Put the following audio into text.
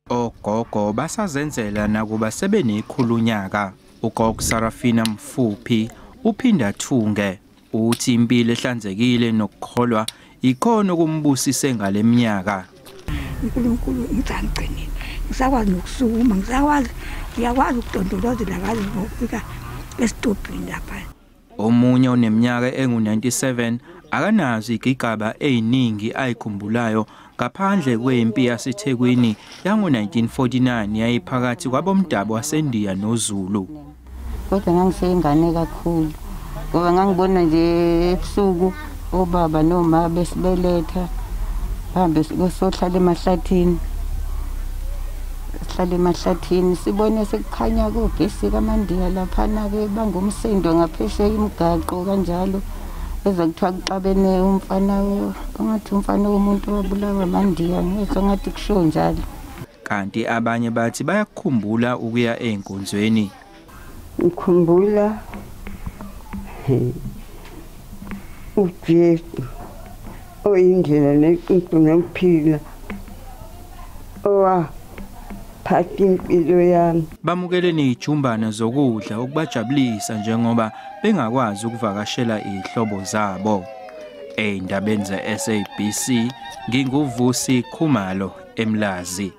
Ogogo basazenzela nakuba sebenekhulunyaka. Ugogo Sarafina Mfuphi uphinda thunge uthi impilo ehlanzekile nokukholwa ikhona okumbusise ngaleminyaka. uNkulunkulu ngicangcinile, ngisakwazi nokusukuma, ngisakwazi, ngiyakwazi ukudondolozela ngaze ngofika esitobhini lapha. Omunye oneminyaka engu-97 akanazo igigaba eziningi ayikhumbulayo ngaphandle kwempi yaseThekwini yango-1949 yayiphakathi kwabomdabu waseNdiya noZulu. Kodwa ngangiseyingane kakhulu ngoba ngangibona nje ebusuku obaba noma besibeletha hambe sohlala emahlathini, sihlala emahlathini sibone sekukhanya kogesi kamandiya laphana-ke bangumsindo ngaphesheya imigaqo kanjalo. Eza kuthiwa kuxabene umfana, ongathi umfana womuntu wabulawa amandiya, ngezwa ngathi kushiwo njalo. Kanti abanye bathi bayakukhumbula ukuya ey'nkonzweni. Ngikhumbula uJesu oyindlela neqiniso nokuphila owaphatha impilo yami. Bamukele nezijumbana zokudla ukubajabulisa njengoba bengakwazi ukuvakashela izihlobo zabo. Ey'ndabeni ze-SABC nginguVusi Khumalo eMlazi.